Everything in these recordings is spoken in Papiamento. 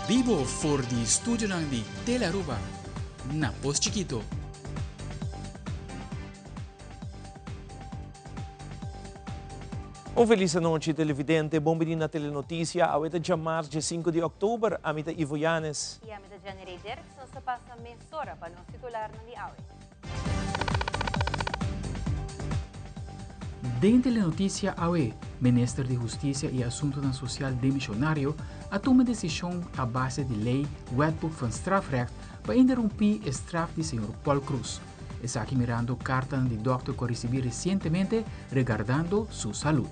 Bibo for di studionan di Telearuba na Pos Chikito. Un felis anochi televidente, bon bini na Telenoticia. Awe ta djamars dje sinku di oktober. Ami ta Ivo Yanes. I ami ta Jenny Ray Dirks. Nos ta pasa mesora pa nos titularnan di awe. Den Telenoticia awe, Minister di Husticia y Asuntonan Social demisionario a tuma decision a base di ley Wetboek van Strafrecht pa interumpi e straf di señor Paul Croes. Esaki mirando cartanan di dokter cu a ricibi recientemente regardando su salud.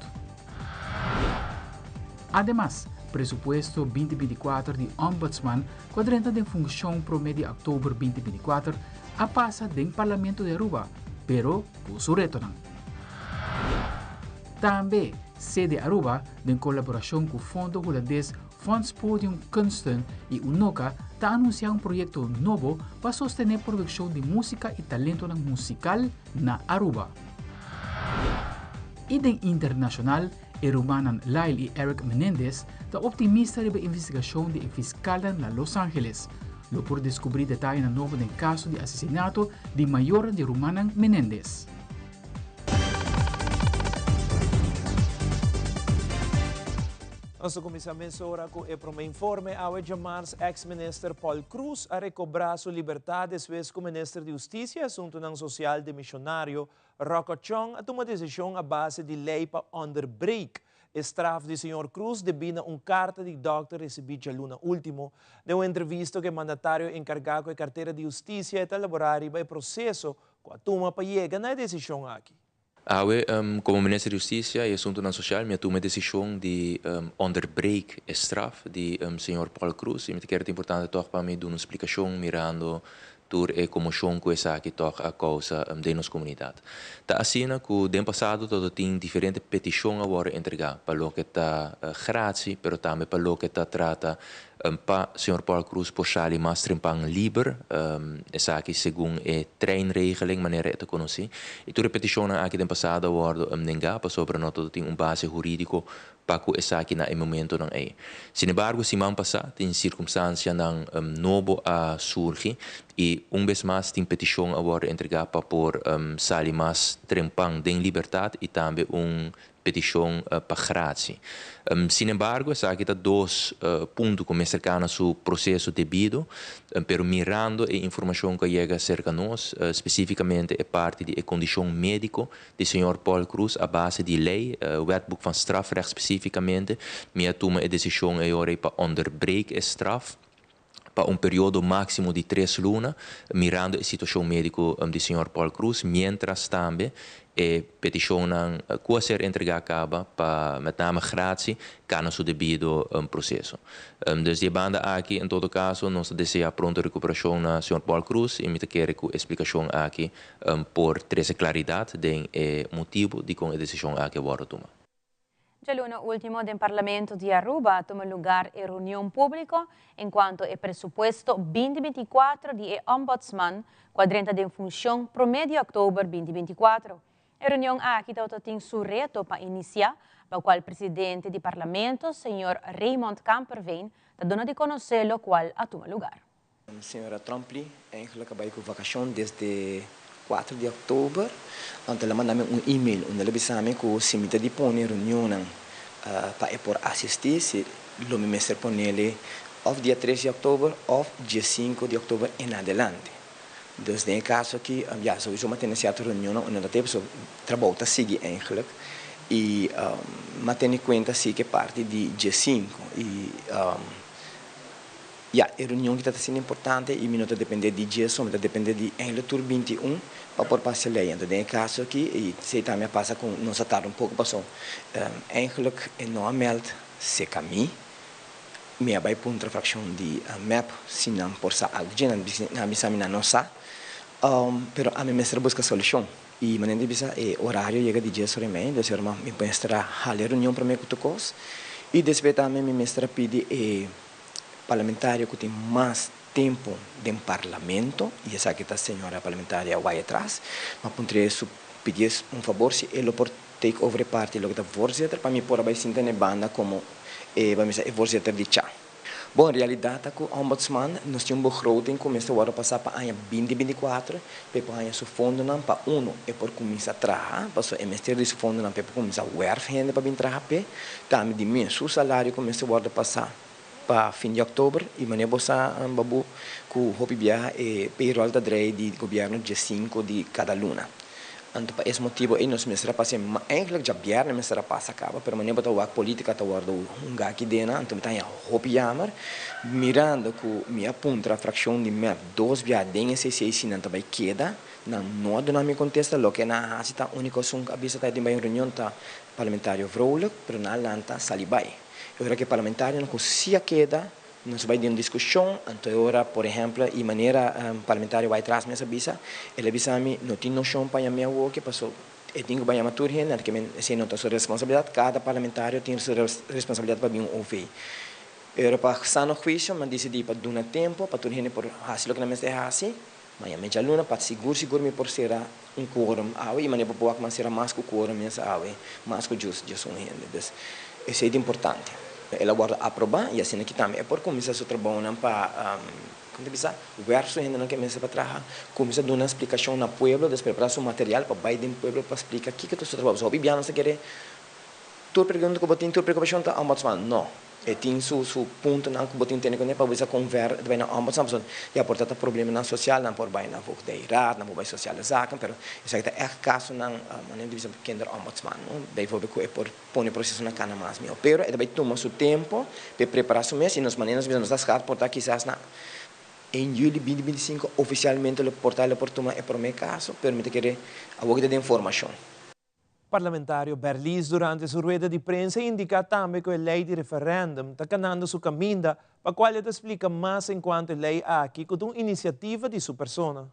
Ademas, presupuesto 2024 di Ombudsman cu a drenta den funcion prome di october 2024 a pasa den Parlamento di Aruba, pero cu su retonan. Tambe, Sede Aruba, den colaboracion cu Fondo Hulandes Fonds Podium Kunsten y Unoca ta anuncia un proyecto nobo pa sostene produccion di musica y talentonan musical na Aruba. Y den internacional, e rumannan Lyle y Erik Menendez ta optimista riba investigacion di e fiscalnan na Los Angeles. Lo por descubri detayenan nobo den caso di asesinato di mayornan di rumannan Menendez. Nos ta kuminsá mesora ku e promé informe. Awe djamars eks minister Paul Croes a rekobrá su libertat despues ku minister di Hustisia i Asuntunan Sosial demishonario Rocco Chong a tuma desishon a base di lei pa onderbreek e straf di señor Croes debí na un karta di dòkter risibí djaluna último. Den un entrevista ku e mandatario enkargá ku e kartera di hustisia e ta elaborá riba e proseso ku a tuma pa yega na e desishon aki. Awe, komo Minister di Hustisia i Asuntunan Sosial mi a tuma e desishon di onderbreek e straf di señor Paul Croes i mi ta kere ta importante tòg pa mi duna un splikashon mirando tur e komoshon ku esaki tòg a kousa den nos komunidat. Ta asina ku den pasado tabata tin diferente petishon a wòrdu entregá pa loke ta gratie pero tambe pa loke ta trata Pa señor Paul Croes por sali mas trempan liber, esaki segun e treinregeling manera e ta konosí. I tur e petishonnan aki den pasado a wòrdu nengá pasobra no tabata tin un base hurídiko pa ku esaki na e momentonan ei. Sinembargo, siman pasá tin sirkumstansianan nobo a surgi i un bes mas tin petishon a wòrdu entregá pa por sali mas trempan den libertat i tambe un petishon pa gratie. Sinembargo, esaki ta dos punto ku mester kana su proseso debido, pero mirando e informashon ku a yega serka nos, spesifikamente e parti di e kondishon médiko di señor Paul Croes a base di lei, Wetboek van Strafrecht spesifikamente, mi a tuma e desishon e ora ei pa onderbreek e straf. pa un periodo máksimo di tres luna, mirando e situashon médiko di señor Paul Croes, miéntras tambe e petishonnan ku a ser entregá kaba pa met name gratie kana su debido proseso. Dus di e banda aki, en todo kaso, nos ta deseá pronto rekuperashon na señor Paul Croes i mi ta kere ku e splikashon aki por trese klaridat den e motibu dikon e desishon aki a wòrdu tuma. Djaluna ultimo den Parlamento di Aruba a tuma lugar e reunion publico encuanto e presupuesto 2024 di e Ombudsman cu a drenta den funcion prome di october 2024. E reunion aki tabata tin su reto pa inicia, pa cual Presidente di Parlamento, señor Raymond Kamperveen, ta duna di conoce locual a tuma lugar. Señora Trompley eigenlijk a bai ku vakashon desde kuater di òktober, anto el a manda mi un email unda el a bisa mi ku si mi ta di pone reunionnan pa e por asistí si lo mi mester ponele òf dia tres di òktober òf diesinku di òktober en adelante. Dus den e kaso aki ya souiso mi a tene sierto reunionnan unda ta te pasobra trabou ta sigui eigenlijk i mi a tene kuenta si ku e parti di diesinku i. Ya, e reunion ki ta ta asina importante i mi no ta depende di dje so, mi ta depende di eindelijk tur 21 pa por pasa e lei. Anto den e kaso aki, i esei tambe a pasa ku nos a tarda un poko paso eindelijk e no a meld seka mi. Mi a bai puntra frakshon di mep si nan por sa algu dje, nan a bisa mi nan no sa, pero ami mester a buska solushon. I manera di bisa e orario yega di dies ora i mei, dus ora mi mester a hala e reunion prome ku tur kos i despues tambe mi mester a pidi e parlamentario ku tin mas tempu den parlamento i esaki ta señora parlamentaria Wyatt-Ras. Mi a puntr'é su pidié un fabor si e lo por take over e parti loke ta voorzitter pa mi por a bai sinta na e banda komo e bo a bisa e voorzitter di cha. Bon, realidat ta ku Ombudsman nos tin un begroting ku mester wòrdu pasá pa aña 2024 pa e por haña su fondonan pa uno e por kuminsá traha, pasobra e mester di su fondonan pa e por kuminsá wèrf hende pa bin traha p'e. Tambe di mes su salario ku mester wòrdu pasá pa fin di òktober i manera bo sa Babu ku hopi biaha e payroll ta drei di gobièrnu 15 di kada luna. Anto pa es motibu ei nos mester a pasa, eigenlijk djabièrnè mester a pasa kaba, pero manera bo ta wak politica ta wòrdu hunga aki dena, anto mi ta haña hopi yamer, mirando ku mi a puntra frakshon di mep dos biaha den e CC si nan ta bai keda, nan no a duna mi kontesta, loke nan a hasi ta úniko asun ku a bisa ta e tin bai un reunion ta parlamentario Vrolijk, pero nan a lanta sali bai. E ora ku e parlamentarionan ku si a keda, nos bai den un diskushon, anto e ora, por ehèmpel, i manera parlamentario White-Ras mes a bisa, el a bisa mi, no tin noshon pa yam'é awoke, paso e tin ku bai yama tur hende, anto ke men esei no ta su responsabilidat, kada parlamentario tin su responsabilidat pa bin un OV. E ora pa sano huisio mi a disidí pa duna tempu pa tur hende por hasi loke nan mester hasi, ma yam'é djaluna pa sigur sigur mi por sera un quorum awe, i manera bo por wak mi a sera mas ku quorum mes awe, mas ku djus 11 hende. Dus esei ta importante. El a wòrdu aprobá i asina ki tambe e por kuminsá su trabounan pa, kon ta bisa, wèrf su hendenan ku e mester pa traha, kuminsá duna splikashon na pueblo, des prepará su material pa bai den pueblo pa splika kiko ta su trabou. Pasobra hopi biaha nos ta kere tur pregunta ku bo tin, tur preokupashon ta ombudsman. No. E tin su su puntonan ku bo tin tene kuné pa bo bisa kon ver ta bai na ombudsman pasobra ya por ta ta problemanan sosial, nan por bai na voogdijraad, nan por bai sociale zaken, pero esaki ta ègt kasonan manera di bisa kinderombudsman, no? Bijvoorbeeld ku e por pone proceso na cana mas miho. Pero e ta bay tuma su tempo p'e prepara su mes y nos manera nos bisa nos ta schat por ta kisas na 1 juli 2025 oficialmente lo por ta lo por tuma e prome caso, pero mi ta kere awor ki ta den formacion. Parlamentario Berlis durante su rueda di prensa a indica tambe cu e ley di referendum ta canando su caminda, pa cual e ta splica mas encuanto e ley aki cu ta un iniciativa di su persona.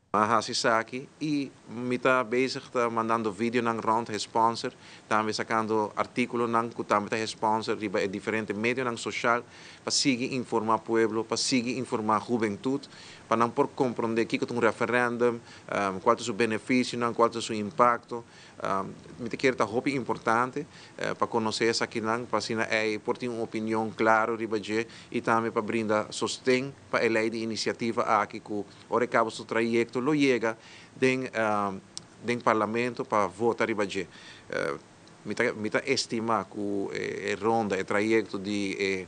A hasi esaki y mi ta bezig ta mandando videonan rond he sponsor, tambe sacando articulonan cu tambe ta he sponsor riba e diferente medionan social pa sigui informa pueblo, pa sigui informa hubentud, pa nan por compronde kico ta un referendum, cual ta su beneficionan, cual ta su impacto. Mi ta kere ta hopi importante pa conoce esakinan pa asina ey por tin un opinion claro riba dje y tambe pa brinda sosten pa e ley di iniciativa aki cu ora e caba su trayecto lo yega den den Parlamento pa vota riba dje. Mi ta mi ta estima cu e ronda, e trayecto di e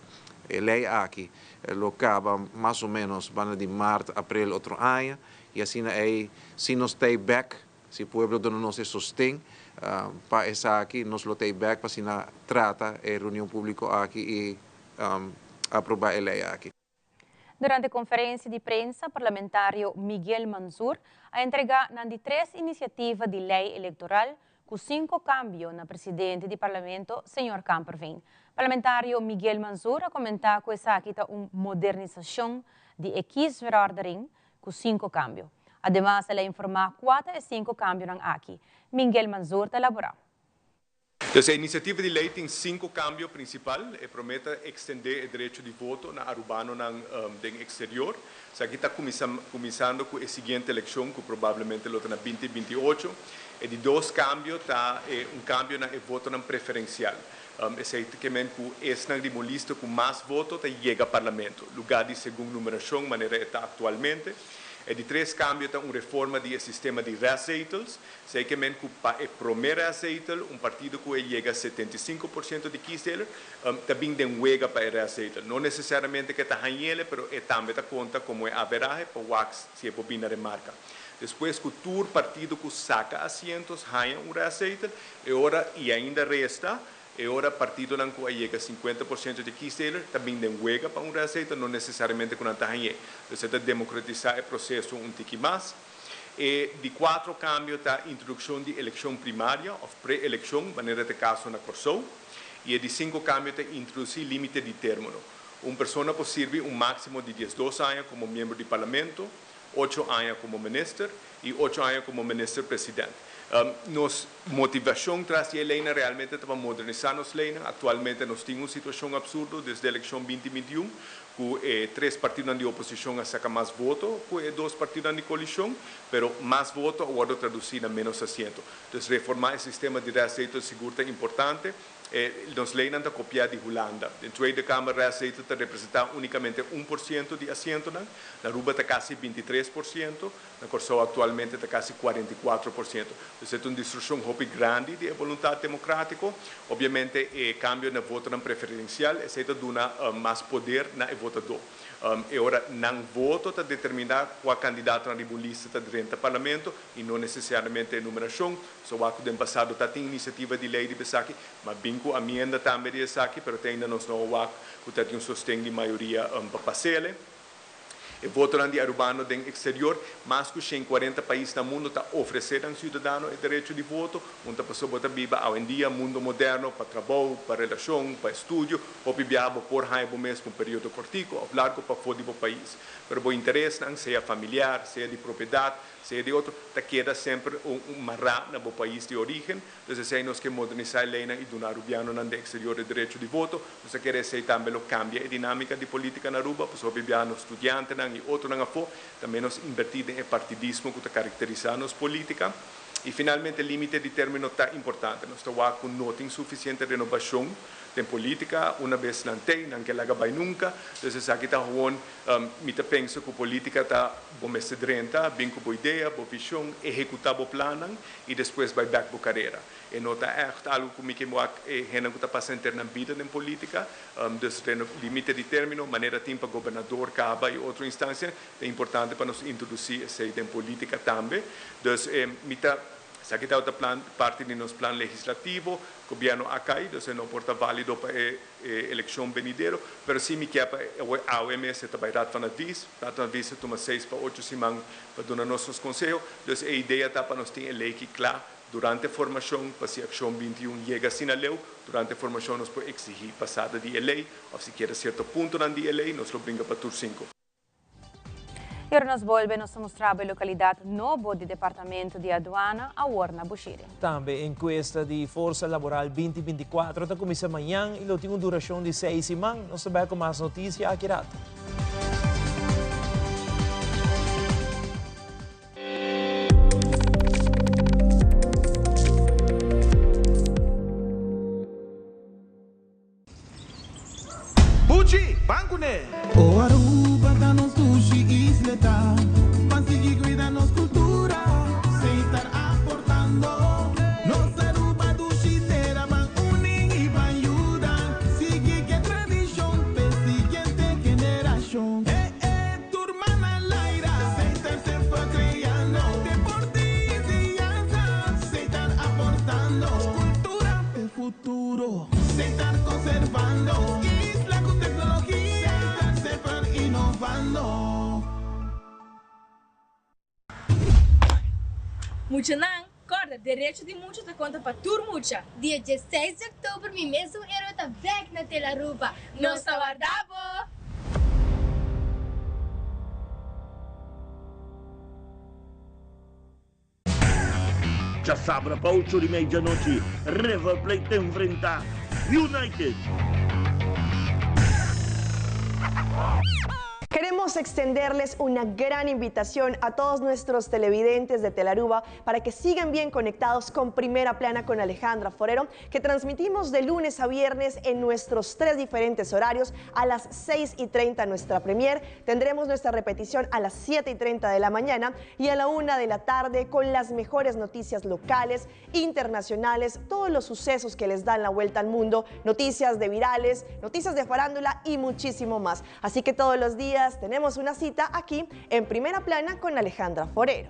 e ley aki lo caba mas o menos banda di maart, april otro aña y asina ey si nos ta bek, si pueblo duna nos e sosten pa esaki, nos lo ta bek pa asina trata e reunion publico aki y aproba e ley aki. Durante konferensia di prensa, parlamentario Miguel Mansur a entregá nan di tres inisiativa di lei elektoral ku sinku kambio na presidente di parlamento, señor Kamperveen. Parlamentario Miguel Mansur a komentá ku esaki ta un modernisashon di e kiesverordening ku sinku kambio. Ademas, el a informá kua ta e sinku kambionan aki. Miguel Mansur ta elaborá. Dus e inisiativa di lei tin sinku kambio prinsipal. E promé ta ekstendé e derecho di voto na arubanonan den eksterior. Esaki ta kuminsando ku e siguiente elekshon, ku probablemente lo ta na 2028. E di dos kambio ta un kambio na e votonan preferensial. Esei ta ke men ku esnan di lista ku mas voto ta yega parlamento, lugá di segun numerashon manera e ta aktualmente. E di tres kambio ta un reforma di e sistema di restzetels. Esei ke men ku pa e promé restzetel, un partido ku yega 75% di kiesdeler, ta bin den wega pa e restzetel. No nesesariamente ku e ta hañ'é, pero e tambe ta konta komo e averahe pa wak si e por bin na remarke. Despues ku tur partido ku saka asiento haña un restzetel, e ora i ainda resta, e ora partidonan ku yega 50% di kiesdeler ta bin den wega pa un restzetel, no nesesariamente ku nan ta hañ'é. Dus e ta demokratisá e proseso un tiki mas. E di kuater kambio ta introdukshon di elekshon primario òf pre-elekshon, manera e kaso na Kòrsou. I e di sinku kambio ta introdusí límite di término. Un persona por sirbi un máksimo di 12 aña komo miembro di parlamento, 8 aña komo minister i 8 aña komo minister presidente. Nos motivashon tras di e lei realmente ta pa modernisá nos lei. Aktualmente nos tin un situashon apsurdo desde elekshon 2021, ku tres partido di oposishon a saka mas voto ku e dos partido di koalishon, pero mas voto a tradusí na menos asiento. Anto, reformá e sistema di restzetel sigur ta importante. E nos leynan ta copia di Hulanda. Den Tweede Kamer restzetel ta representa unicamente 1% di asientonan, na Aruba ta casi 23%, na Corsou actualmente ta casi 44%. Dus e ta un distorsion hopi grandi di e voluntad democratico. Obviamente e cambio na votonan preferencial, esey ta duna mas poder na e votador. E ora nan voto ta determina cua candidatonan riba un lista ta drenta Parlamento y no necesariamente e numeracion. So wak cu den pasado ta tin iniciativa di ley riba esaki, ma bin cu amienda tambe di esaki, pero te ainda nos no a wak cu ta tin un sosten di mayoria pa pasele. E votonan di Arubano den exterior, mas cu 140 pais na mundo ta ofrece nan ciudadano e derecho di voto, un ta pasobra bo ta biba awendia mundo moderno pa trabou, pa relacion, pa estudio, hopi biaha bo por haña bo mes pa un periodo cortico of largo pafó di bo pais. Pero bo interesnan, sea familiar, sea di propiedad, sea di otro, ta keda semper un mará na bo pais di origen. Dus esei nos ke modernisá e leinan i duna arubianonan den eksterior e derecho di voto. Nos ta kere esei tambe lo kambia e dinámika di polítika na Aruba, pasobra hopi biaha nos studiantenan i otronan afó ta ménos inbertí den e partidismo ku ta karakterisá nos polítika. I finalmente límite di término ta importante. Nos ta wak ku no tin sufisiente renobashon den polítika. Una bes nan tei, nan ke laga bai nunka. Dus esaki ta gewoon Mi ta pensa ku polítika ta bo mester drenta, bin ku bo idea, bo vishon, ehekutá bo plannan i despues bai bèk bo karera. E no ta ègt algu ku mi ke wak e hendenan ku ta pasa henter nan bida den polítika. Dus limite di término, manera tin pa gobernador kaba i otro instansia, ta importante pa nos introdusí esei den polítika tambe. Dus mi ta. Esaki tabata plan parti di nos plan legislativo. Gobierno a cay, dus e no por ta valido pa e eleccion benidero, pero si mi kier pa awe mes e ta bay Raad van Advies. Raad van Advies ta tuma seis pa ocho siman pa duna nos nos conseho. Dus e idea ta pa nos tin e ley ki cla durante formacion, pa si Accion 21 yega asina leu, durante formacion nos por exigi pasada di e ley, of sikiera cierto puntonan di e ley, nos lo bringa pa tur cinco. Y ora nos bolbe nos ta mustra bo e localidad nobo di Departamento di Aduana awor na Bushiri. Tambe encuesta di Forsa Laboral 2024 ta cuminsa mañan y lo tin un duracion di seis siman. Nos ta bay cu mas noticia aki rato. Buchi, ban kuné! O Aruba ta nos dushi isleta, ban sigui cuida nos cultura, Setar aportando. Nos Aruba dushi tera, ban uni y ban yuda, sigui ke tradicion p'e siguiente generacion. E e tur man al aire, Setar semper creando, deporte y enseñanza, Setar aportando, cultura p'e futuro. Setar conservando isla cu tecnologia. Setar semper innovando. Muchanan, corda, derecho di mucha ta conta pa tur mucha. Dia dieseis di october mi mesun héroe ta bek na Telaruba. Nos ta warda bo! Djasabra pa ocho di meidianochi River Plate ta enfrenta United. Queremos extenderles una gran invitación a todos nuestros televidentes de Telaruba para que sigan bien conectados con Primera Plana con Alejandra Forero, que transmitimos de lunes a viernes en nuestros tres diferentes horarios a las 6:30 nuestra premier. Tendremos nuestra repetición a las 7:30 de la mañana y a la 1 de la tarde con las mejores noticias locales, internacionales, todos los sucesos que les dan la vuelta al mundo, noticias de virales, noticias de farándula y muchísimo más. Así que todos los días tenemos una cita aquí en Primera Plana con Alejandra Forero.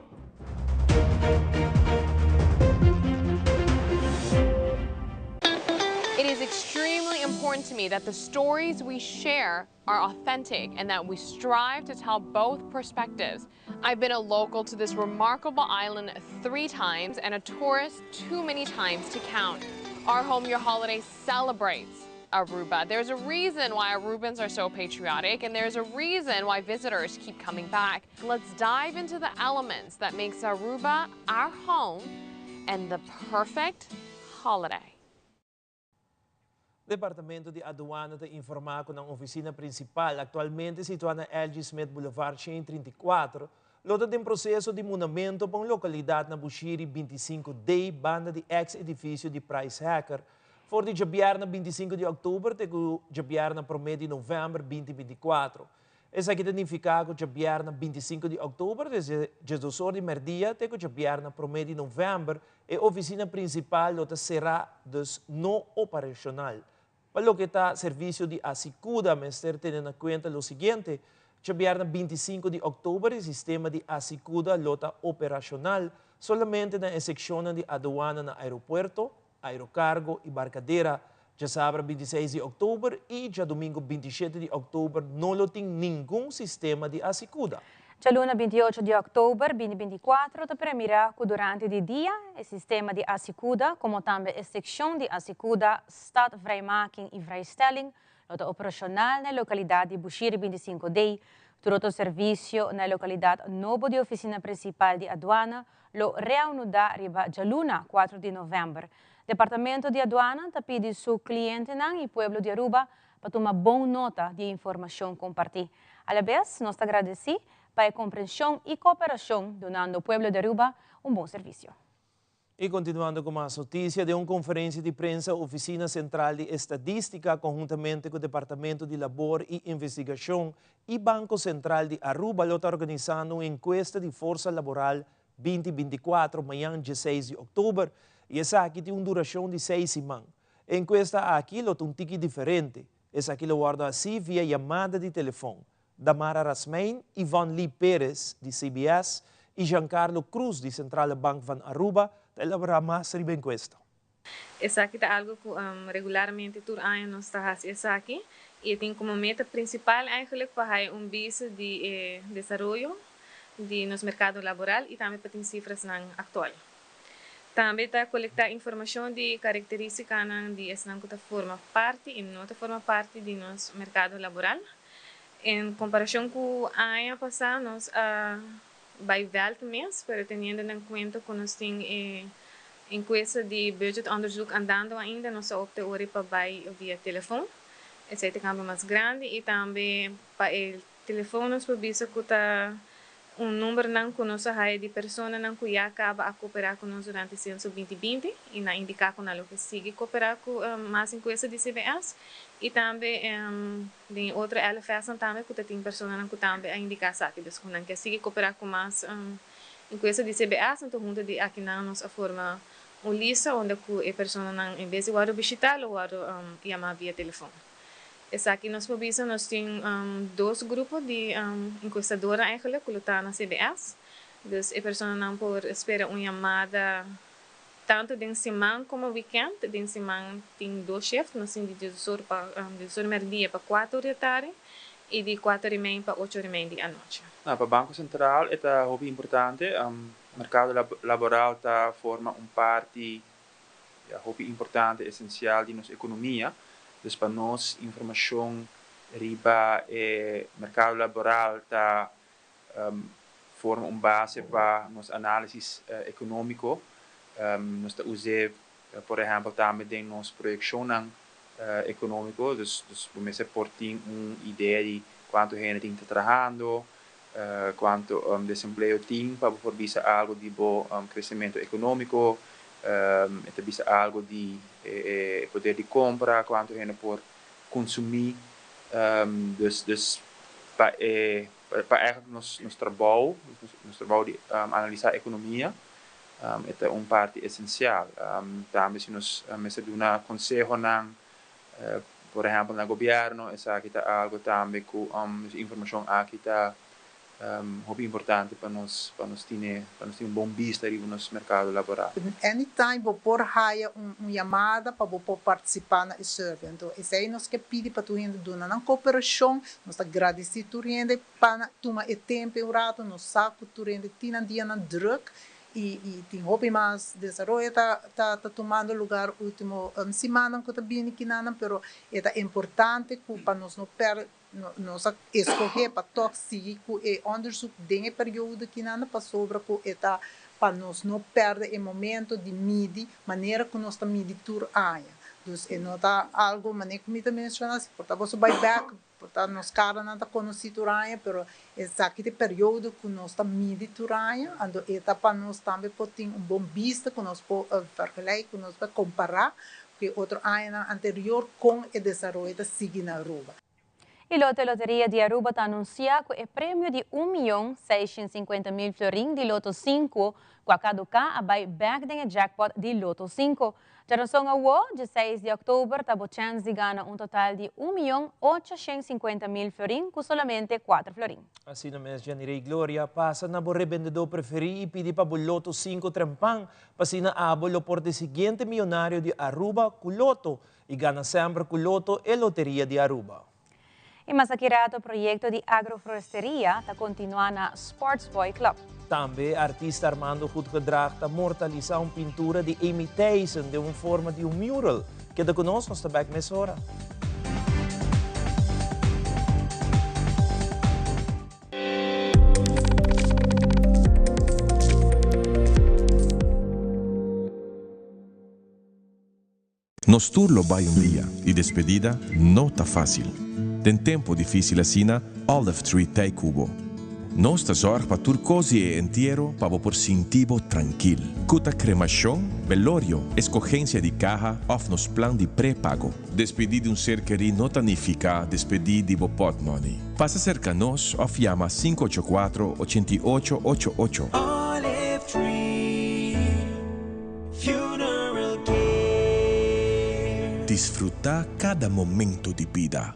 It is extremely important to me that the stories we share are authentic and that we strive to tell both perspectives. I've been a local to this remarkable island three times and a tourist too many times to count. Our Home Your Holiday celebrates Aruba. There's a reason why Arubans are so patriotic, and there's a reason why visitors keep coming back. Let's dive into the elements that makes Aruba our home and the perfect holiday. Departamento di Aduana ta informá ku nan ofisina prinsipal, aktualmente situá na LG. Smith Boulevard 134, lo ta den proseso di mudamentu pa un lokalidat na Bushiri 25 D, banda di eks edifisio di Price Hacker. For di djabièrnè 25 di òktober te ku djabièrnè promé di novèmber 2024. Esaki ta nifiká ku djabièrnè 25 di òktober desde 12 or di mèrdia te ku djabièrnè promé di novèmber e ofisina prinsipal lo ta será, dus no operashonal. Pa loke ta servisio di Asycuda mester tene na kuenta lo siguiente, djabièrnè 25 di òktober e sistema di Asycuda lo ta operashonal solamente na e sekshonnan di aduana na aeropuerto, Aerocargo i Barcadera, djasabra 26 di òktober i djadumingu 27 di òktober no lo tin ningun sistema di Asycuda. Djaluna 28 di òktober 2024 ta premirá ku durante di dia e sistema di Asycuda komo tambe e sekshon di Asycuda Stad Vrijmaking i Vrijstelling lo ta operashonal na e lokalidat di Bushiri 25 D. Tur otro servisio na e lokalidat nobo di ofisina prinsipal di aduana lo reanudá riba djaluna 4 di novèmber. Departamento di Aduana ta pidi su klientenan i pueblo di Aruba pa tuma bon nota di e informashon kompartí. Alabes nos ta gradesí pa e komprenshon i kooperashon dunando pueblo di Aruba un bon servisio. I kontinuando ku mas notisia, den un konferensia di prensa Ofisina Sentral di Estadístika konhuntamente ku Departamento di Labor i Investigashon i Banko Sentral di Aruba lo ta organisando un enkuesta di forsa laboral 2024 mañan 16 di òktober i esaki tin un durashon di 6 siman. E enkuesta aki lo ta un tiki diferente. Esaki lo wòrdu hasí via yamada di telefòn. Damara Rasmijn, Yvonne Lee Perez di CBS i Giancarlo Cruz di Centrale Bank van Aruba ta elaborá mas riba e enkuesta. Esaki ta algo ku regularmente tur aña nos ta hasi esaki i e tin komo meta prinsipal eigenlijk pa haya un bista di e desaroyo di nos merkado laboral i tambe pa tin sifrasnan aktual. Tambe ta kolektá informashon di karakterístikanan di esnan ku ta forma parti i no ta forma parti di nos merkado laboral. En komparashon ku aña pasá nos a bai vèlt mes, pero teniendo en kuenta ku nos tin e enkuesta di budgetonderzoek andando ainda, nos a opta ora pa bai via telefon. Esei ta kambio mas grandi i tambe pa e telefon nos por bisa ku ta un numbernan ku nos a haya di personanan ku ya kaba a koperá ku nos durante Senso 2020 i nan a indiká ku nan lo ke sigui koperá ku mas enkuesta di CBS i tambe Den e otro LFSnan tambe ku ta tin personanan ku tambe a indiká esaki, dus ku nan ke sigui koperá ku mas enkuesta di CBS, anto hunto di akinan nos a forma un lista unda ku e personanan en bes di wòrdu bishitá lo wòrdu yamá via telefòn. Esaki nos por bisa nos tin dos grupo di enkuestadornan eigenlijk ku lo ta na CBS, dus e personanan por spera un yamada Tantu den siman komo wikènt. Den siman tin dos shift, nos tin di diesdos or pa diesdos or mèrdia pa kuater or di atardi i di kuater i mei pa ocho or i mei di anochi. Pa Banko Sentral e ta hopi importante. Merkado laboral ta forma un parti hopi importante, esensial di nos ekonomia. Dus pa nos informashon riba e merkado laboral ta forma un base pa nos análisis ekonómiko. Nos ta us'é, por ehèmpel, tambe den nos proyekshonnan ekonómiko. Dus bo mester por tin un idea di kuantu hende tin ta trahando, kuantu desempleo tin pa bo por bisa algu di bo kresementu ekonómiko. E ta bisa algu di e poder di kompra, kuantu hende por konsumí. Dus pa e pa eigenlijk nos nos trabou, nos trabou di analisá ekonomia, e ta un parti esensial. Tambe si nos mester duna konsehonan, por ehèmpel na gobièrnu, esaki ta algu tambe ku nos informashon aki ta hopi importante pa nos pa nos tine pa nos tin un bon bista riba nos merkado laboral. Anytime bo por haya un un yamada pa bo por partisipá na e survey. Anto esei nos ke pidi pa tur hende duna nan kooperashon. Nos ta gradisí tur hende pa nan tuma e tempu e un ratu. Nos sa ku tur hende tin nan dianan drùk i i tin hopi mas desaroyo ta ta ta tumando lugar último simannan ku ta bini kinanan, pero e ta importante ku pa nos no pèrdè. Nos a escoge pa toch sigui cu e onderzoek den e periodo kinan pasobra cu e ta pa nos no perde e momento di midi manera cu nos ta midi tur aña. Dus e no ta algo manera cu mi ta menciona si por ta boso bay bek, por ta nos caranan ta conoci tur aña, pero esaki ta e periodo cu nos ta midi tur aña, anto e ta pa nos tambe por tin un bon bista cu nos por vergelijk, cu nos por compara. ku e otro añanan anterior kon e desaroyo ta sigui na Aruba. E Loto Loteria di Aruba ta anuncia cu e premio di un miyon 650.000 florin di Loto sinku cu a caduca a bay bek den e jackpot di Loto sinku. Djarason awo, dieseis di october, ta bo chens di gana un total di un miyon 850.000 florin cu solamente cuater florin. Asina mes, Janirey Gloria, pasa na bo rebendedor preferi y pidi pa bo Loto sinku trempan, pa asina abo lo por ta e siguiente miyonario di Aruba cu Loto y gana semper cu Loto e loteria di Aruba. Y mas aki rato proyecto di agroforesteria ta continua na Sports Boy Club. Tambe artista Armando Goedgedrag ta mortalisa un pintura di Amy Thijssen den un forma di un mural. Keda cu nos, nos ta bek mesora. Nos tur lo bai un dia y despedida no ta facil. Den tempo dificil asina, Olive Tree t'ey cu bo. Nos ta zorg pa tur cos di e entiero pa bo por sinti bo trankil. Cu ta cremacion, belorio, escogencia di caha of nos plan di prepago. Despedi di un ser keri no ta nifica despedi di bo potmoney. Pasa cerca nos of yama sinku ocho kuatro, ochenta i ocho, ocho ocho. Olive Tree Funeral Care. Disfruta cada momento di bida.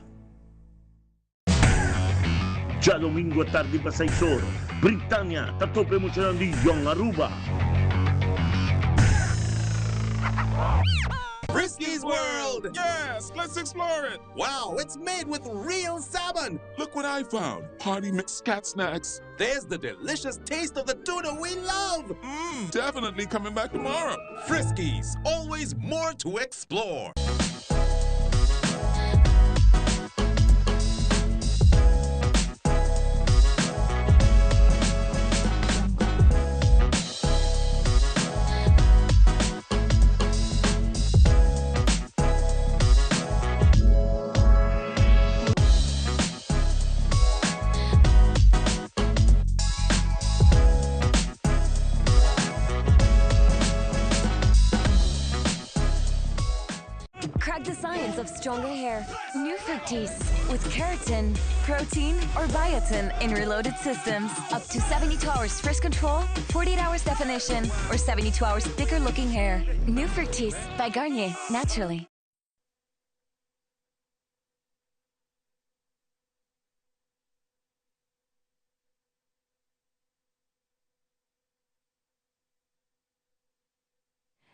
Djadomingo atardi pa seis or, Britannia ta topa e muchanan di Jong Aruba. Friskies World! Yes, let's explore it! Wow, it's made with real salmon! Look what I found! Party mix cat snacks. There's the delicious taste of the tuna we love! Mmm, definitely coming back tomorrow. Friskies, always more to explore. Crack the science of stronger hair. New Fructis with keratin, protein, or biotin in reloaded systems. Up to 72 hours fresh control, 48 hours definition, or 72 hours thicker looking hair. New Fructis by Garnier, naturally.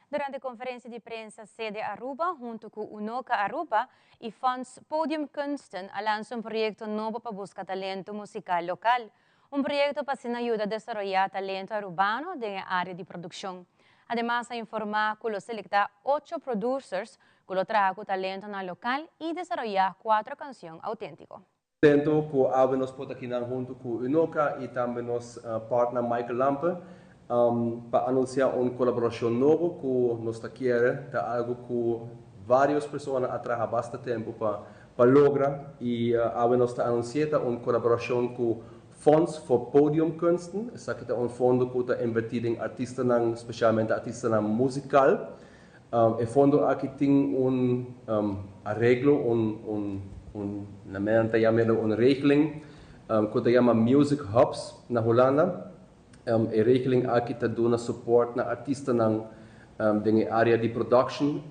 Durante conferencia di prensa Sede Aruba hunto cu Unoca Aruba y Fonds Podium Kunsten a lansa un proyecto nobo pa busca talento musical local. Un proyecto pa asina yuda desaroya talento Arubano den e area di produccion. Ademas a informa cu lo selecta ocho producers cu lo traha cu talentonan local y desaroya cuatro cancion autentico. Contento cu awe nos por ta kinan hunto cu Unoca y tambe nos partner Michael Lampe pa anuncia un colaboracion nobo cu nos ta kier ta algo cu varios persona a traha basta tempo pa pa logra y awe nos ta anuncia ta un colaboracion cu Fonds voor Podiumkunsten. Esaki ta un fondo cu ta inverti den artistanan, specialmente artistanan musical. E fondo aki tin un areglo, un un un na men ta yam'e un regeling ku ta yama Music Hubs na Hulanda. E regeling aki ta duna support na artistanan den e area di production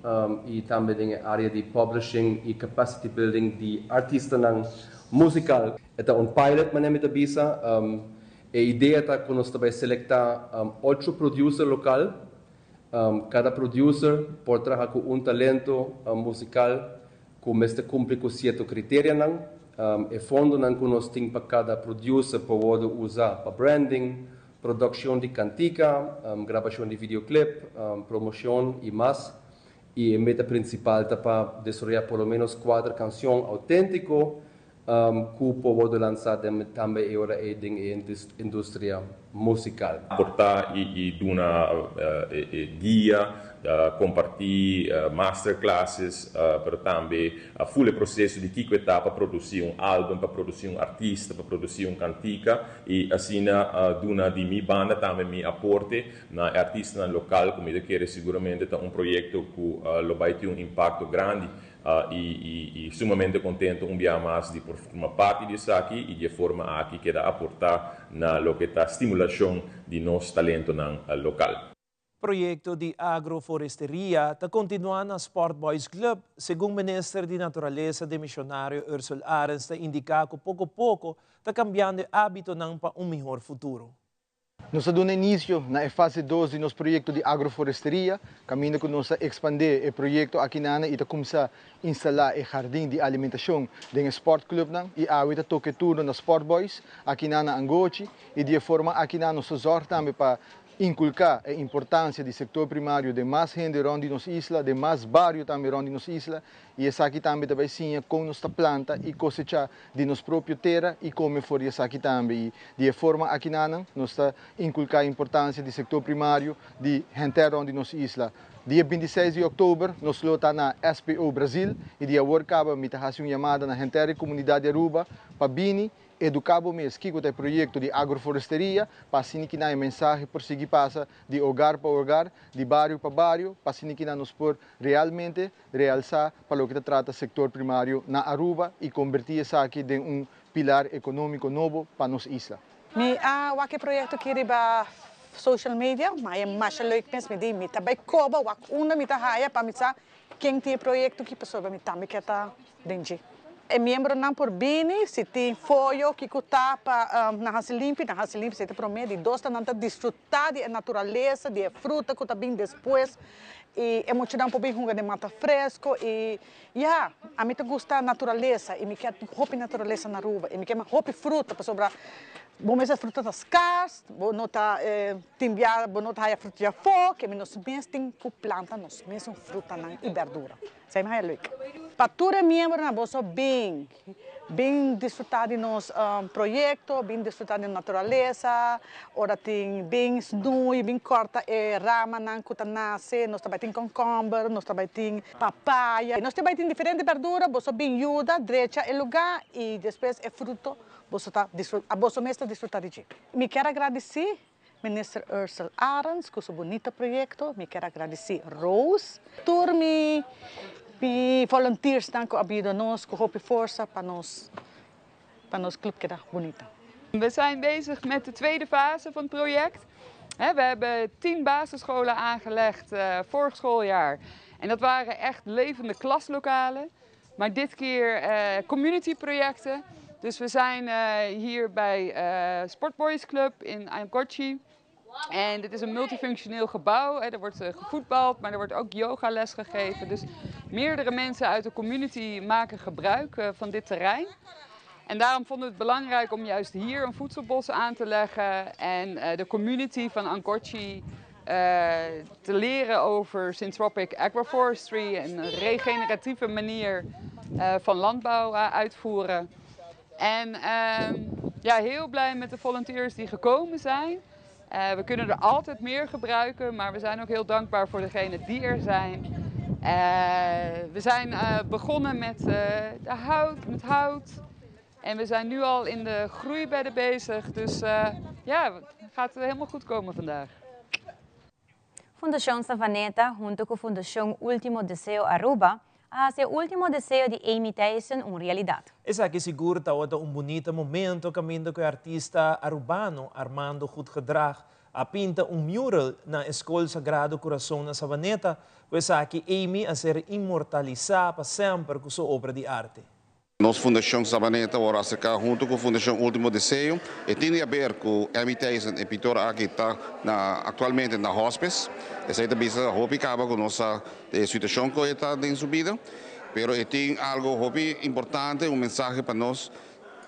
i tambe den e area di publishing i capacity building di artistanan musical. E ta un pilot manera mi ta bisa. E idea ta ku nos ta bai selektá ocho producer lokal Kada producer por traha ku un talento musikal ku mester kumpli ku sierto kriterianan. E fondonan ku nos tin pa kada producer por wòrdu usa pa branding, produkshon di kantika, grabashon di videoclip, promoshon i mas. I e meta prinsipal ta pa desaroyá por lo ménos kuater kanshon outéntiko Cu por wordo lansa tambe e ora ey den e industria musical. Aporta y duna e guia. Comparti masterclasses, pero tambe full e proceso di kico e ta pa produci un album, pa produci un artista, pa produci un cantica y asina duna di mi banda tambe mi aporte na e artistanan local cu mi ta kere siguramente ta un proyecto cu lo bay tin un impacto grandi y sumamente contento un biaha mas di por forma parti di esaki y di e forma aki keda aporta na loke ta stimulacion di nos talentonan local. Proyecto di agroforesteria ta continua na Sport Boys Club, segun Minister di Naturalesa demisionario Ursell Arends ta indica cu poco poco ta cambiando e habitonan pa un mihor futuro. Nos a duna inicio na e fase dos di nos proyecto di agroforesteria, caminda cu nos a expande e proyecto aki nana y ta cuminsa instala e jardin di alimentacion den e sportclubnan y awe ta toca e turno na Sport Boys aki na Angochi y di e forma aki na nos ta zorg tambe pa inculca e importancia di sector primario den mas hende rond di nos isla, den mas bario tambe rond di nos isla y esaki tambe ta bay siña con nos ta planta y cosecha di nos propio tera y come for di esaki tambe y di e forma akinanan nos ta inculca e importancia di sector primario di henter rond di nos isla. Dia 26 di october nos lo ta na SPO Brasil y di awor caba mi ta haci un yamada na henter e comunidad di Aruba pa bini Eduká bo mes kiko ta e proyekto di agroforesteria pa asina ki nan e mensahe por sigui pasa di hogar pa hogar, di bario pa bario, pa asina ki nan nos por realmente realsá pa loke ta trata sektor primario na Aruba i kombertí esaki den un pilar ekonómiko nobo pa nos isla. Mi a wak e proyekto aki riba social media, ma e masha leuk mes, mi di mi ta bai koba wak unda mi ta haya pa mi sa ken tin e proyekto aki pasobra mi tambe ke ta den dje. E miembronan por bini si tin foyo kiko ta pa nan hasi limpi, nan hasi limpi, esei ta promé. Di dos ta nan ta disfrutá di e naturalesa, di e fruta ku ta bin despues i e muchanan por bin hunga den mata fresko i ya, ami ta gusta naturalesa i mi kier hopi naturalesa na Aruba i mi kier hopi fruta pasobra bo mes e fruta ta skars, bo no ta tin bia bo no ta haya fruta di afó, ke mi nos mes tin ku planta nos mesun frutanan i bèrdura. Esei mi haya leuk. Pa tur e miembronan boso bin, bin disfruta di nos proyecto, bin disfruta di naturalesa, ora tin bin snoei, bin corta e ramanan cu ta nace, nos ta bay tin concomber, nos ta bay tin papaya, nos ta bay tin diferente berdura, boso bin yuda drecha e lugar y despues e fruto boso ta disfruta, boso mes ta disfruta di dje. Mi kier a gradici Minister Ursell Arends cu su bunita proyecto. Mi kier a gradici Rose, tur mi mi volunteersnan cu a bida nos cu hopi forsa pa nos pa nos club keda bunita. We zijn bezig met de tweede fase van het project. We hebben 10 basisscholen aangelegd vorig schooljaar. En dat waren echt levende klaslokalen. Maar dit keer community projecten. Dus we zijn hier bij Sport Boys Club in Angochi. En dit is een multifunctioneel gebouw. Er wordt gevoetbald, maar er wordt ook yogales gegeven. Dus meerdere mensen uit de community maken gebruik van dit terrein. En daarom vonden we het belangrijk om juist hier een voedselbos aan te leggen. En de community van Angochi te leren over syntropic agroforestry. Een regeneratieve manier van landbouw uitvoeren. En heel blij met de volunteers die gekomen zijn. We kunnen er altijd meer gebruiken, maar we zijn ook heel dankbaar voor degenen die er zijn. We zijn begonnen met hout. En we zijn nu al in de groeibedden bezig. Dus het gaat helemaal goed komen vandaag. Fundacion Savaneta, hunto cu Fundacion Ultimo Deseo Aruba, a haci Ultimo Deseo di Amy Thijssen un realidad. Esaki sigur ta un bunita momento caminda cu e artista arubano Armando Goedgedrag a pinta un mural na Scol Sagrado Corazon na Savaneta, cu esaki Amy a ser inmortalisa pa semper cu su obra di arte. Nos Fundacion Savaneta awor a acerca hunto cu Fundacion Ultimo Deseo y tin di haber cu Amy Thijssen, e pintor aki ta actualmente na hospice. Esey ta bisa hopi caba cu nos situacion cu ta den su bida, pero e tin algo hopi importante, un mensahe pa nos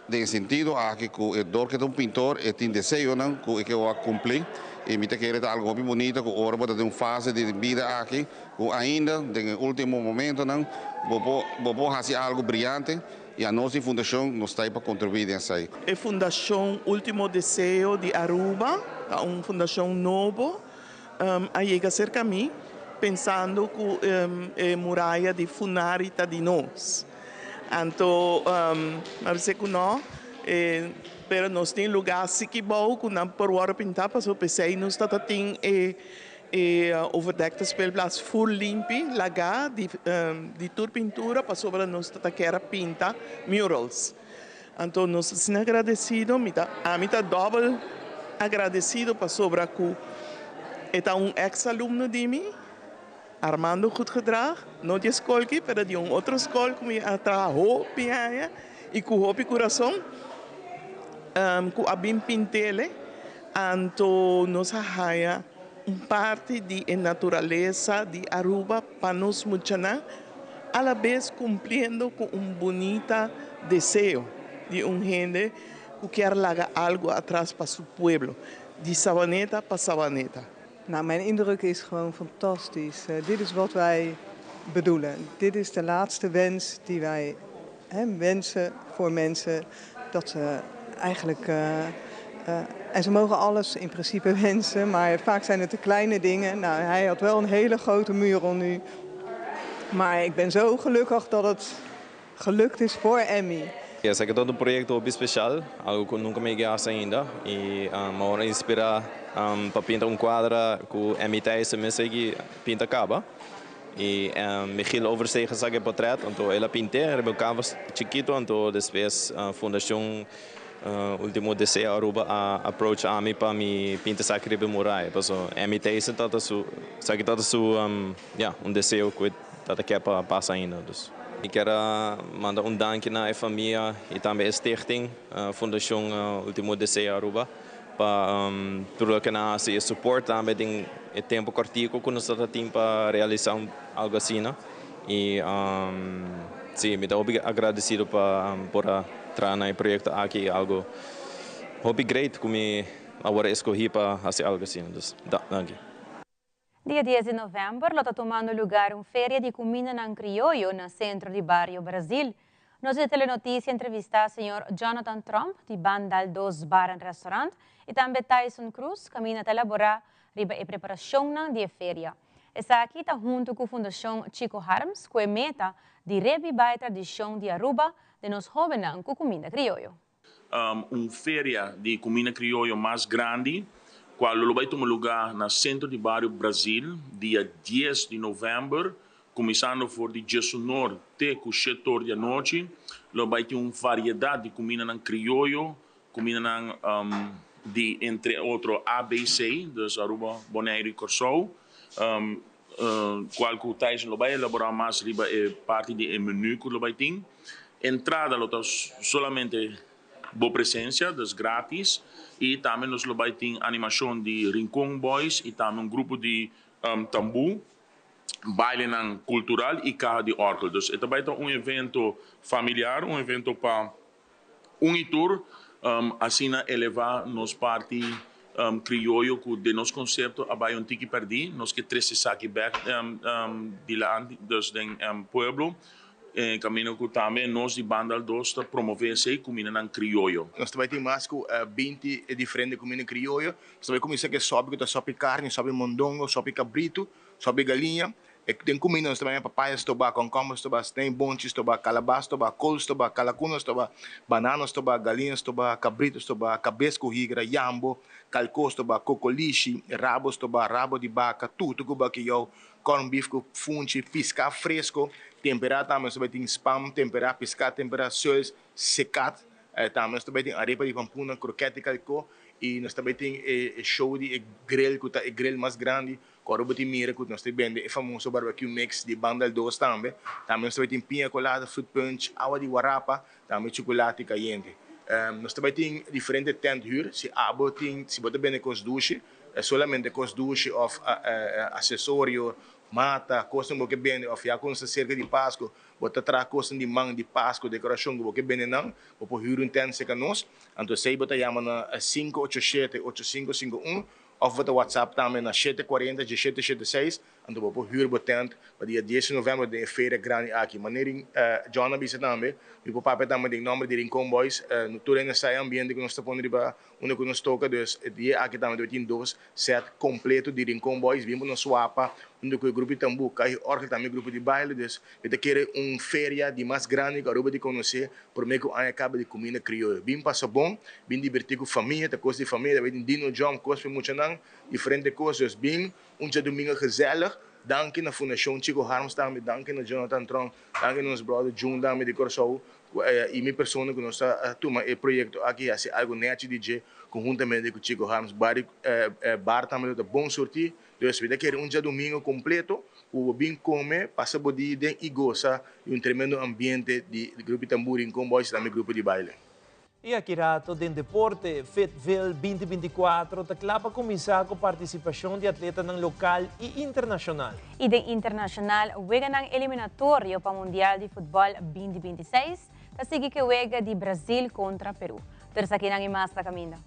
den sentido aki cu e dor cu ta un pintor e tin deseonan cu e ke cumpli y mi ta kere ta algo hopi bunita cu ora bo ta den un fase di bida aki cu ainda den ultimo momentonan bo bo haci algo briyante y anos di fundacion nos ta pa contribui den esey. E Fundacion Ultimo Deseo di Aruba, ta un fundacion nobo, a yega cerca mi. pensando ku e muraya di Funari ta di nos. Anto mi a bisa ku no, pero nos tin lugá siki bou ku nan por wòrdu pintá pasobra p'esei nos ta ta tin e e overdekte speelplaats ful limpi lagá di di tur pintura pasobra nos ta ta kier a pinta murals. Anto nos ta asina agradesido, mi ta ami ta dòbel agradesido pasobra ku e ta un eks alumno di mi. Armando Goedgedrag, no di e skol aki, pero di un otro skol ku mi a traha hopi aña i ku hopi kurason, ku a bin pint'ele. Anto nos a haña un parti di e naturalesa di Aruba pa nos muchanan, alabes kumpliendo ku un bunita deseo di un hende ku kier laga algu atras pa su pueblo, di Sabaneta pa Sabaneta. Nou, mijn indruk is gewoon fantastisch. Eh, dit is wat wij bedoelen. Dit is de laatste wens die wij hè, wensen voor mensen. Dat ze eigenlijk. Uh, uh, en ze mogen alles in principe wensen, maar vaak zijn het de kleine dingen. Nou, hij had wel een hele grote muur nu. Maar ik ben zo gelukkig dat het gelukt is voor Emmy. Esaki ta un proyecto hopi special, algo cu nunca mi a haci ainda y mi a inspira pa pinta un cuadra cu Emmy Thijssen mes a pinta caba. Y Michiel Oversteeg a saca e portret, anto el a pint'e riba canvas chikito, anto despues Fundacion Ultimo Deseo Aruba a approach ami pa mi pinta esaki riba muraya. Paso Emmy Thijssen tata su, esaki tata su, ja, un deseo cu tata kier pa pasa ainda. Dus. Mi kier a manda un danki na e famia y tambe e stichting Fundacion Ultimo Deseo Aruba pa tur loke nan a haci e support tambe den e tempo cortico cu nos ta tin pa realisa algo asina y si mi ta hopi agradecido pa por a traha na e proyecto aki y algo hopi great cu mi a worde escogi pa haci algo asina dus danki. Dia 10 di november lo ta tumando lugar un feria di cumindanan crioyo na centro di Bario Brasil. Nos di Telenoticia a entrevista señor Jonathan Tromp di Bandal 2 Bar and Restaurant y tambe Tyson Cruz caminda ta elabora riba e preparacionnan di e feria. Esaki ta hunto cu Fundacion Chico Harms cu e meta di reviva e tradicion di Aruba den nos hobennan cu cuminda crioyo. Un feria di cuminda crioyo mas grandi, cual lo bay tuma lugar na centro di Bario Brasil, dia 10 di november, cuminsando for di 11'or te cu 7'or di anochi. Lo bay tin un variedad di cumindanan crioyo, cumindanan di entre otro ABC, dus Aruba, Bonaire y Corsou, cual cu Tyson lo bay elabora mas riba e parti di e menu cu lo bay tin. Entrada lo ta solamente bo presencia, dus gratis, y tambe nos lo bay tin animacion di Rincon Boys y tambe un grupo di tambu, bailenan cultural y caha di orgel. Dus e ta bay ta un evento familiar, un evento pa un y tur, asina eleva nos parti crioyo cu den nos concepto a bay un tiki perdi. Nos ke trece esaki bek dilanti, dus den pueblo. Camino cu tambe nos di Bandal 2 ta promove esey cumindanan crioyo. Nos ta bay tin mas cu 20 diferente cuminda crioyo. Nos ta bay cuminsa cu e sopi cu ta sopi carni, sopi mondongo, sopi cabrito, sopi galiña. E den cuminda nos ta bay haña papaya stobá, concomber stobá, snijboontjes stobá, calabas stobá, col stobá, calacuna stobá, banana stobá, galiña stobá, cabrito stobá, cabes cu higra, yambo, calco stobá, cocolishi, rabo stobá, rabo di baca, tutu cu bakiyou, corn beef cu funchi, pisca fresco, temperá tambe nos ta bay tin spam temperá, pisca temperá, suils, secat, tambe nos ta bay tin arepa di pampuna, croquet di calco y nos ta bay tin e show di e grill cu ta e grill mas grandi cu Aruba tin mira cu nos ta bende e famoso barbecue mix di Bandal 2 tambe. Tambe nos ta bay tin piña colada, fruit punch, awa di warapa, tambe chocolate cayente. Nos ta bay tin diferente tent huur, si abo tin, si bo ta bende cos dushi, solamente cos dushi of accesorio, mata, cosnan bo ke bende of ya cu nos ta cerca di Pasco, bo ta traha cosnan di man di Pasco, decoracion cu bo ke bende nan, bo por huur un tent cerca nos. Anto esey bo ta yama na 587 8551. Òf bo ta WhatsApp tambe na shete kuarenta diesshete shete seis, anto bo por hür bo tent pa dia dies di novèmber den e feria grandi aki. Manera John a bisa tambe, mi por papia tambe den nòmber di Rincon Boys, no tur hende sa e ambiente ku nos ta pone riba unda ku nos toka, dus e dia aki tambe ta tin dos set kompleto di Rincon Boys bin pa nos wapa huntu ku e grupo di tambú, kahi òrgel tambe grupo di baile, dus mi ta kere un feria di mas grandi ku Aruba di konosé Promé ku aña kaba di kuminda krioyo. Bin pasa bon, bin dibertí ku famia, ta kos di famia, ta bai tin dino jump, kos pa e muchanan, diferente kos. Dus bin un djadumingu gezellig. Danki na Fundashon Chico Harms tambe, danki na Jonathan Tromp, danki na nos brother June tambe di Kòrsou i mi persona ku nos ta tuma e proyekto aki i hasi algu nèchi di dje konhuntamente ku Chico Harms. Bar bar tambe lo ta bon surtí. Dus mi ta kere un djadumingu kompleto ku bo bin kome, pasa bo dia den i gosa di un tremendo ambiente di Grupo di Tambú Rincon Boys i tambe grupo di baile. I aki rato den deporte, Fitville binti binti kuatro ta kla pa kuminsá ku partisipashon di atletanan lokal i internashonal. I den internashonal, weganan eliminatorio pa Mundial di Futbòl binti binti seis ta sigui ku e wega di Brazil kontra Peru. Tur esakinan i mas ta kaminda.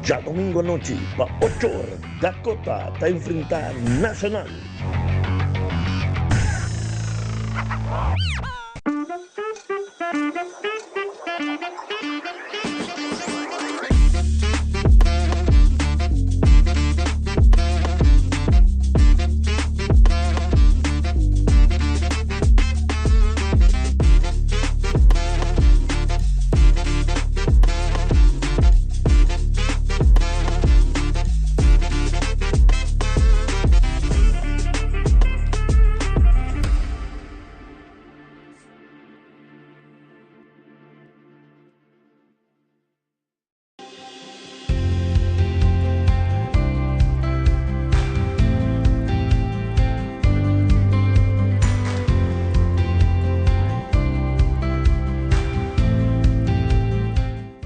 Djadomingo anochi pa ocho or Dakota ta enfrenta Nacional.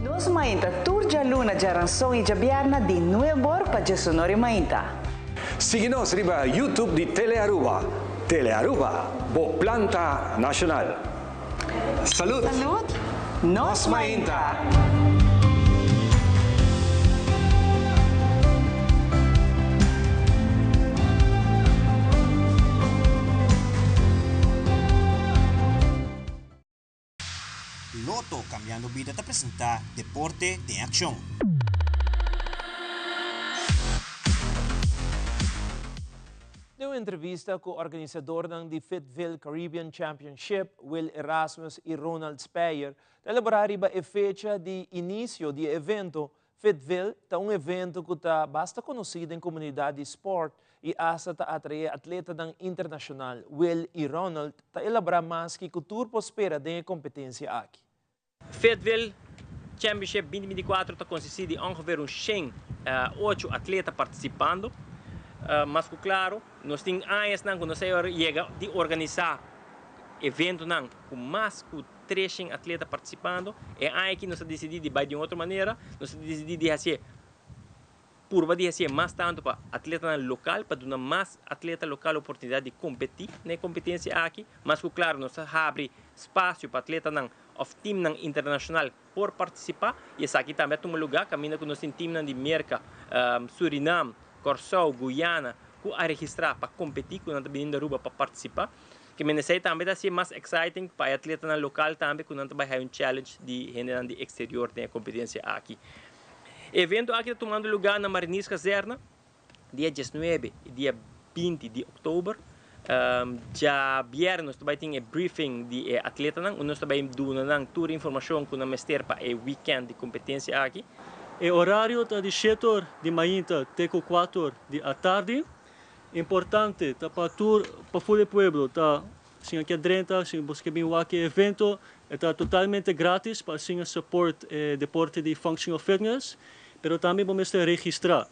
Nos mainta tur djaluna, djaranson i djabièrna di nuebor pa djesonor i mainta. Sigui nos riba YouTube di Telearuba. Telearuba, bo planta nacional. Salud! Salud! Nos mainta! Lotto Cambiando Bida ta presenta Deporte den Accion. Den un entrevista ku organisadornan di Fitville Caribbean Championship, Will Erasmus i Ronald Speyer, ta elaborá riba e fecha di inisio di e evento. Fitville ta un evento ku ta basta konosí den komunidat di spòrt i asta ta atraé atletanan internashonal. Will i Ronald ta elaborá mas kiko tur por spera den e kompetensia aki. Fayetteville Championship binti binti kuatro ta konsistí di ongeveer un shen ocho atleta partisipando. Mas ku klaro, nos tin añasnan ku nos a yega di organisá eventonan ku mas ku tres shen atleta partisipando. E aña aki nos a disidí di bai di un otro manera, nos a disidí di hasié Purba di hasié mas tantu pa atletanan lokal, pa duna mas atleta lokal oportunidat di kompetí na e kompetensia aki. Mas ku klaru nos ta habri spasio pa atletanan òf timnan internashonal por partisipá i esaki tambe a tuma lugá kaminda ku nos tin timnan di Merka, Surinam, Kòrsou, Guyana ku a registrá pa kompetí ku nan ta bini Aruba pa partisipá. Ke men esei tambe ta hasié mas exciting pa e atletanan lokal tambe ku nan ta bai haña un challenge di hendenan di eksterior den e kompetensia aki. E evento aki ta tumando lugá na Marinierskazerne dia diesnuebe i dia binti di òktober. Djabièrnè nos ta bai tin e briefing di e atletanan unda nos ta bai duna nan tur e informashon ku nan mester pa e wikènt di kompetensia aki. E orario ta di shete or di mainta te ku kuater or di atardi. Importante ta pa tur pa ful e pueblo ta Sin a ke drenta, sin boso ke bin wak e evento, e ta totalmente gratis pa asina support e deporte di Functional Fitness, pero tambe bo mester registra.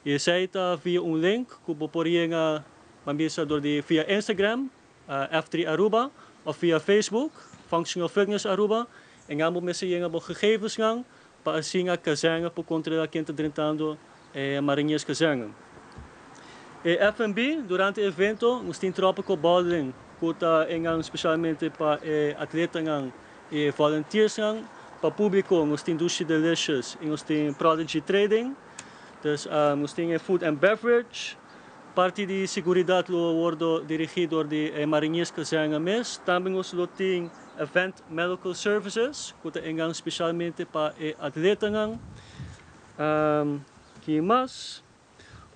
Y esey ta via un link cu bo por yega, ban bisa dor di via Instagram, F3 Aruba, of via Facebook, Functional Fitness Aruba, en nan bo mester yega bo gegevensnan pa asina kazerne por controla ken ta drentando e Marinierskazerne. E F&B durante e evento nos tin Tropical Bottling ku ta engan spesialmente pa e atletanan i e volunteersnan. Pa públiko nos tin Dushi Delicious i nos tin Prodigy Trading. Dus nos tin e food and beverage. Parti di seguridat lo wordo dirigí dor di e Marinierskazerne mes. Tambe nos lo tin Event Medical Services ku ta engan spesialmente pa e atletanan. Ki mas?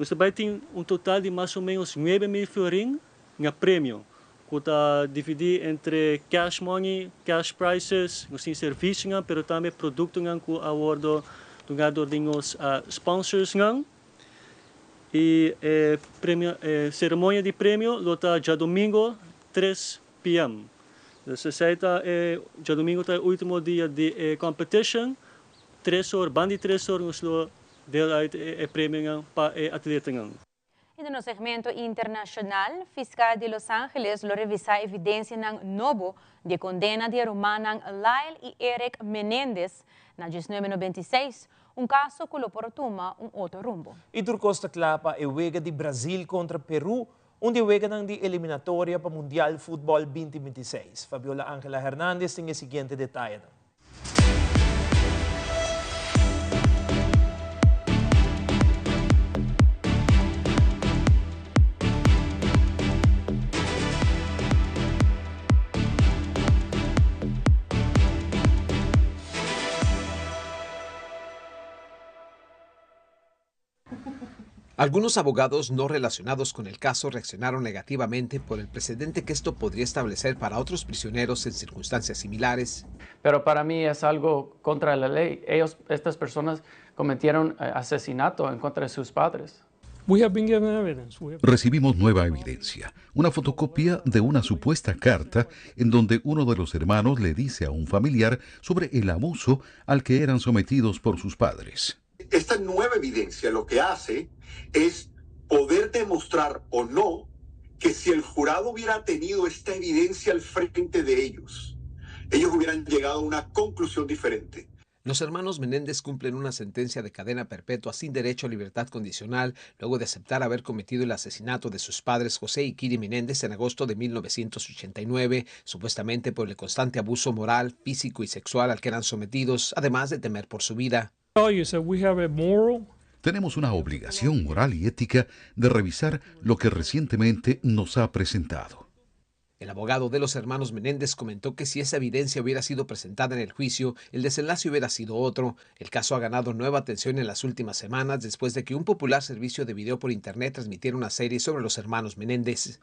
Nos ta bai tin un total di mas o menos 9000 florin na premio ku ta dividí entre cash money, cash prizes, nos tin servisionan pero tambe produktonan ku a wordo duná dor di nos sponsorsnan. I e premio e seremonia di premio lo ta djadomingo tres PM. Dus esei ta e djadomingo ta e ultimo dia di e competition. Tres or, banda di tres or nos lo deel uit e premionan pa e atletanan. I den nos segmento internashonal, Fiskal di Los Angeles lo revisá evidensianan nobo di e kondena di e rumannan Lyle i Erik Menendez na 1996, un kaso ku lo por tuma un otro rumbo. I tur kos ta kla pa e wega di Brazil kontra Peru, un di e weganan di eliminatoria pa Mundial Futbòl 2026. Fabiola Angela Hernandez tin e siguiente detayenan. Algunos abogados no relacionados con el caso reaccionaron negativamente por el precedente que esto podría establecer para otros prisioneros en circunstancias similares. Pero para mí es algo contra la ley. Ellos, estas personas cometieron eh, asesinato en contra de sus padres. Recibimos nueva evidencia, una fotocopia de una supuesta carta en donde uno de los hermanos le dice a un familiar sobre el abuso al que eran sometidos por sus padres. Esta nueva evidencia lo que hace es poder demostrar o no que si el jurado hubiera tenido esta evidencia al frente de ellos, ellos hubieran llegado a una conclusión diferente. Los hermanos Menéndez cumplen una sentencia de cadena perpetua sin derecho a libertad condicional luego de aceptar haber cometido el asesinato de sus padres José y Kiri Menéndez en agosto de 1989, supuestamente por el constante abuso moral, físico y sexual al que eran sometidos, además de temer por su vida. Tenemos una obligación moral y ética de revisar lo que recientemente nos ha presentado. El abogado de los hermanos Menéndez comentó que si esa evidencia hubiera sido presentada en el juicio, el desenlace hubiera sido otro. El caso ha ganado nueva atención en las últimas semanas después de que un popular servicio de video por internet transmitiera una serie sobre los hermanos Menéndez.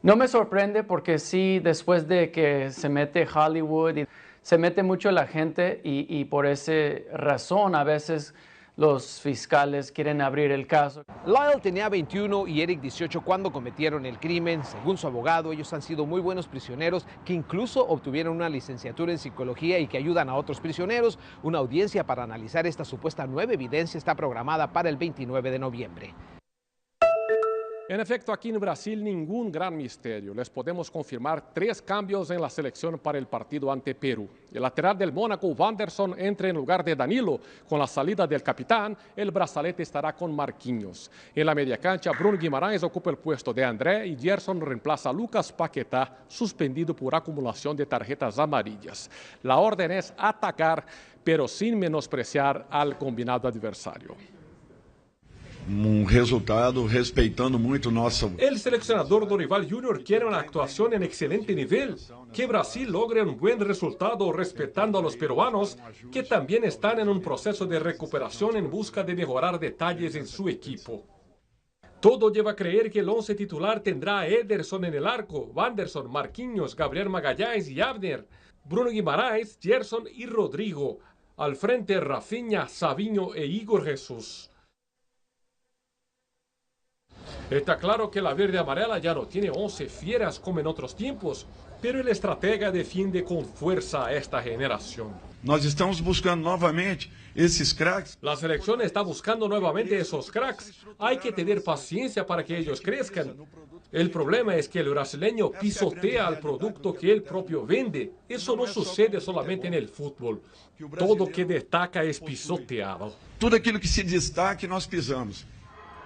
No me sorprende porque sí, después de que se mete Hollywood y se mete mucho la gente y, y por esa razón a veces los fiscales quieren abrir el caso. Lyle tenía 21 y Eric 18 cuando cometieron el crimen. Según su abogado, ellos han sido muy buenos prisioneros que incluso obtuvieron una licenciatura en psicología y que ayudan a otros prisioneros. Una audiencia para analizar esta supuesta nueva evidencia está programada para el 29 de noviembre. En efecto, aquí en Brasil ningún gran misterio. Les podemos confirmar tres cambios en la selección para el partido ante Perú. El lateral del Mónaco, Wanderson, entra en lugar de Danilo. Con la salida del capitán, el brazalete estará con Marquinhos. En la media cancha, Bruno Guimarães ocupa el puesto de André y Gerson reemplaza a Lucas Paquetá, suspendido por acumulación de tarjetas amarillas. La orden es atacar, pero sin menospreciar al combinado adversario. Um resultado respeitando muito nossa. El seleccionador Dorival Jr. quiere una actuación en excelente nivel, que Brasil logre un buen resultado respetando a los peruanos, que también están en un proceso de recuperación en busca de mejorar detalles en su equipo. Todo lleva a creer que el once titular tendrá a Ederson en el arco, Wanderson, Marquinhos, Gabriel Magalhães y Abner, Bruno Guimarães, Gerson y Rodrigo. Al frente Rafinha, Savinho e Igor Jesús. Está claro que la verde amarela ya no tiene 11 fieras como en otros tiempos, pero el estratega defiende con fuerza a esta generación. Nós estamos buscando novamente esses craques. La selección está buscando nuevamente esos cracks. Hay que tener paciencia para que ellos crezcan. El problema es que el brasileño pisotea al producto que él propio vende. Eso no sucede solamente en el fútbol. Todo que destaca es pisoteado. Tudo aquilo que se destaque, nós pisamos.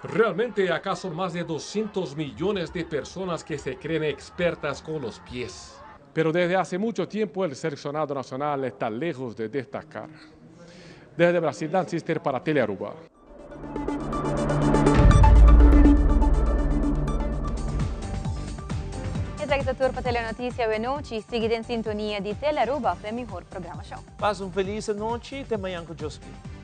Realmente acá son más de 200 millones de personas que se creen expertas con los pies. Pero desde hace mucho tiempo el seleccionado nacional está lejos de destacar. Desde Brasil, Dan Sister para Telearuba. Esaki ta tur pa Telenoticia awe nochi. Sigui den sintonia di Telearuba pa e mihor programacion. Pasa un feliz anochi, te mañan cu Dios kier.